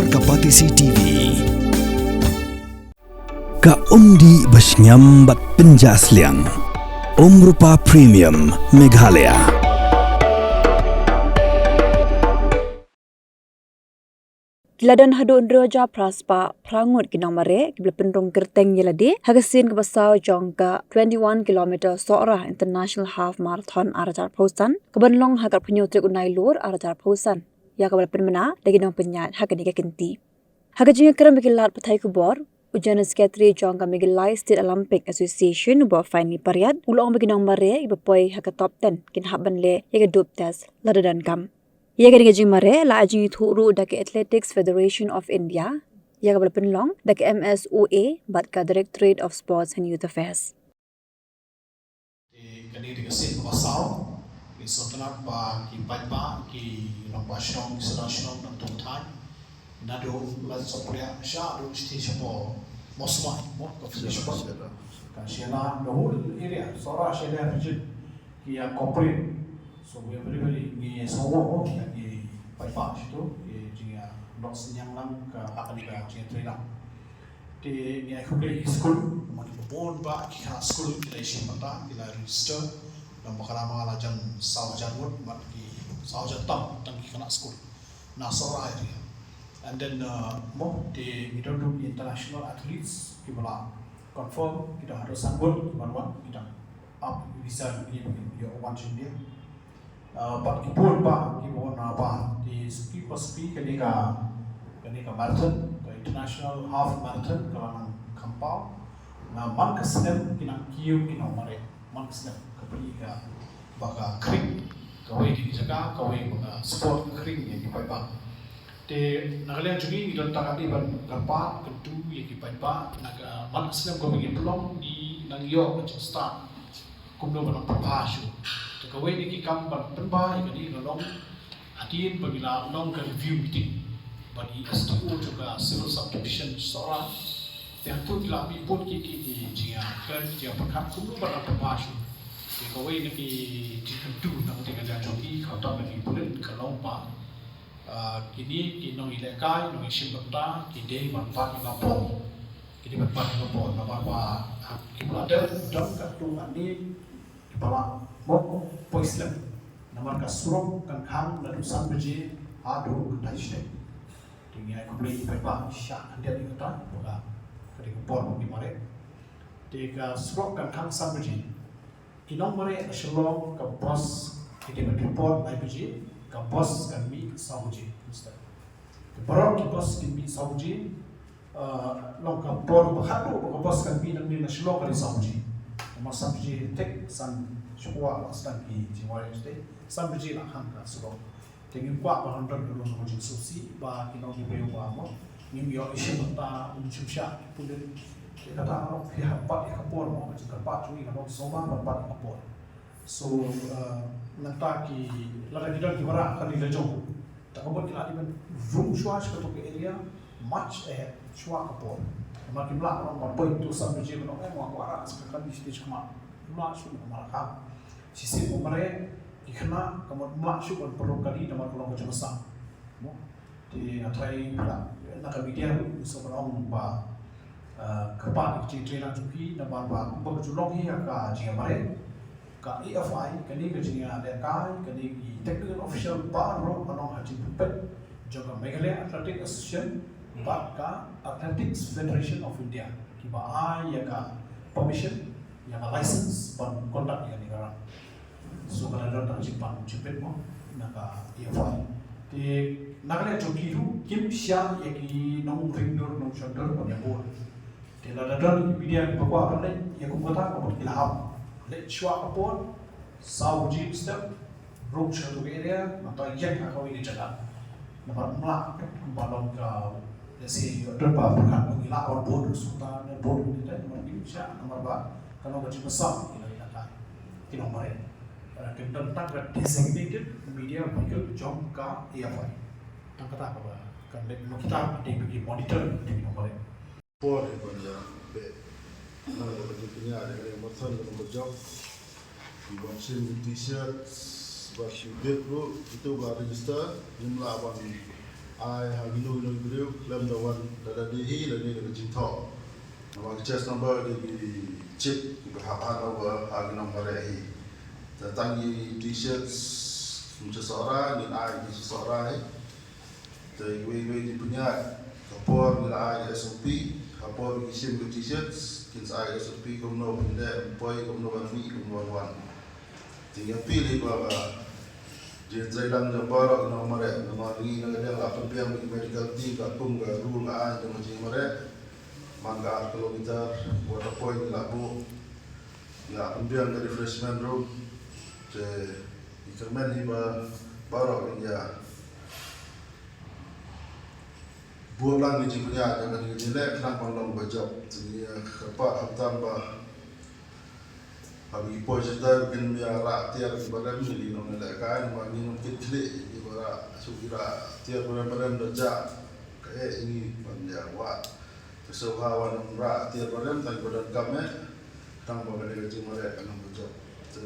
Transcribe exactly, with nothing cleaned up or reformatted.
Ka Batesi T V. Ka umdih ba shngiam bad pynjah sliang. Umrupa Premium Meghalaya. Ki la don haduh hynriew hajar phra spah phra ngut ki nongmareh kiba la pynrung kyrteng ïa lade ha ka sien kaba saw jong ka twenty-one kilometer Sohra International Half Marathon ar hajar arphew san, kaban long ha ka arphew hynñiew tarik u Nailur ar hajar arphew san, ïa kaba la pynbna da ki nongpynïaid ha kane ka kynti. Ha ka jingïakren bad ki lad pathai khubor, u General Secretary jong ka Meghalaya State Olympic Association, u Bah Finely Pariat, u la ong ba ki nongmareh kiba poi ha ka top ten kin hap ban leh ïa ka dope test lada donkam. Ïa kane ka jingmareh la ai jingithuh ruh da ka Athletics Federation of India, ïa kaba la pynlong da ka M S O A bad ka Directorate of Sports and Youth Affairs. Te kane ka dei ka sien kaba saw, ngi sngewtynnat ba ki paidbah, ki rangbah shnong, ki sordar shnong, nongtuh thaiñ, naduh Laitumkhrah shaduh shatei shapoh Mawsmai, mo, ka shatei shapoh, ka Shella, the whole area, Sohra Shella region, ki ïa cooperate. So we are very, very, ngi sngewbha ïa ki paidbah shatu, ki jingïadoh synñiang lang ka, ha kane ka jingïatrei lang. Te ngi ai khublei ïa ki skul, namar ki bun bah ki khynnah skul ki la ïashim bynta, ki la register. Namar ba ka la jan saw hajar ngut, bad ki saw hajar tam, tang ki khynnah skul na Sohra area. And then, uh, mo, te ngi don ruh ki international athletes kiba la confirm, ki don haduh san ngut kiba la wan, ki dang ap visa jong ki, ki ïoh wan sha India. Uh, bad ki bun bah kiba wan, uh, bah, te suki pa suki kane ka, kane ka marathon, ka international half marathon, ka la nang kham paw. Na man ka snem ki nang kiew ki nongmareh, man ka snem, ka phi ka, ba ka khring, kawei ka jaka, kawei ba ka sport ka khring ïa ki paidbah. Te na ka liang jong ngi, ngi don tang katne ban kyrpad kyntu ïa ki paidbah, na ka, man ka snem kaba ngi pynlong, ngi nang ïoh ka jingstad kumno ban nang pynbha shuh. Te kawei na ki kam ban pynbha ïa kane ka long, hadien ba ngi la long ka review meeting bad i S D O jong ka Civil Subdivision Sohra, te hangto ki la mih bun ki, ki, ki jingïakren, jingïapyrkhat kumno ban nang pynbha shuh. Te kawei na ki jingkyntu na ka bynta ka liang jong ngi, khamtam na ki pulit, ka long ba, ah, kine ki nongïalehkai, nongïashim bynta, ki dei ban bat ïa ka por. Ki dei ban bat ïa ka por, namar ba, ah, kiba la dep don katto katne kiba la mih poi slem. Namar ka surok kan khang naduh san baje haduh kynthai shatei. Te ngi ai khublei ïa ki paidbah, shah khyndiat ïa kata, ba ka, ka dei ka por ba ki mareh. Te ka surok kan khang san baje. Ki nongmareh na Shillong ka bus ki dei ban report lai baje, ka bus kan mih saw baje. Mister. Te baroh ki bus ki mih saw baje, uh, long ka por ba khatduh ba ka bus kan mih nangne na Shillong ka dei saw baje. Namar san baje thik, san shiphew ba sdang ki jingwai shatei, san baje la khang ka surok. Te ngim kwah ba hynrei ka long ka jingsngewsih ba ki nongdie briew ba mo, ngim ïoh ïashim bynta, ngim shym shah ki pulit. Te kata ka long phi hap bat ïa ka por mo, ka jingkyrpad jong ngi ka long sngewbha ban bat ïa ka por. So, uh, nangta ki, lada ki don kiba rah kali la jong, te ka mut ki la dei ban rung shuwa sha kato ka area much ahead, shuwa ka por. Namar kim lah ban ong ba poi to san baje ban ong, eh, nga kwah rah sha ka kali shatei shakhmat. Kim lah shuh, namar ka shisien ba mareh ki khynnah, ka mut kim lah shuh ban pynrung kali namar ka long ka jingmynsiem. Mo? Te nga tharai phi lah, na ka media ruh ngi sngewbha ban ong ba, ah, kyrpad ïa ka jingtrei lang jong phi, namar ba kumba ka ju long hi ha ka jingïamareh, ka A F I, kane ka jingïalehkai, kane ki technical official baroh ka long ha jingpynpeit jong ka Meghalaya Athletic Association bad ka Athletics Federation of India, kiba ai ïa ka permission, ïa ka license ban conduct ïa kane ka run. So ka la don tang jingpan jingpeit mo na ka A F I. Te na ka liang jong ki ruh kim shah ïa ki nongring dur nongshon dur ban ïabud. Te lada don ki media kiba kwah ban leit ïa kum kata, ka mut ki la hap leit shuwa ka por, saw baje mynstep, rung sha kato ka area, nangta ïeng ha kawei ka jaka. Namar ym lah kumba long ka, let's say, ïoh don ba pyrkhat ba ngi lah ban bud shuwa ne bud ne te, namar kim shah, namar ba ka long ka jingmynsiem ki nongïalehkai, ki nongmareh. Lada kim don tang ka designated media vehicle jong ka A F I, tang kata kaba kan leit, namar kita ki dei ba ki monitor ki nongmareh. Por hi ban ïa beh. Nga la ka jingpynïaid ïa ka marathon ka number jong. Ki ban shim ki t-shirt, ba ki dep ruh, itu ba register, ngim lah ban Ai ha kino kino ki briew khlem da wan da lade hi lane da ka jingthoh. Namar ka chest number dei ki chip kiba hap hand over ha ki nongmareh hi. Te tang ki T-shirts kum cha Sohra ngin ai ki cha Sohra hi. Te kiwei kiwei ki pynïaid ka por ngi la ai ka S O P, ka por ngi shim ka T-shirts kin sa ai ka S O P kumno pynleh, pynpoi, kumno ban mih, kumno ban wan. Te ngi appeal hi ba ka jingtrei lang jong baroh ki nongmareh, namar ngi na ka liang la pynbiang ki medical team katkum ka rule ka aiñ jong ka jingmareh. Man ka ar kilometer water point ngi la buh, ngi la pynbiang ka refreshment room. Te ngi kyrmen hi ba baroh kin ïa buh lang ki jingpynïaid jong kane ka jingleh khnang ban long ba jop. Te ngi ïa kyrpad khamtam ba haba ngi poi shatei ba kin ïa rah tiar ki barem, ngi nong lehkai namar ngi nong kit khlieh kiba rah, shu ki rah tiar barem barem da jah. Kaei ngi ban ïa wad. Te sngewbha wan rah tiar barem tang ba donkam eh, tang ba kane ka jingmareh kan nang ba jop. Te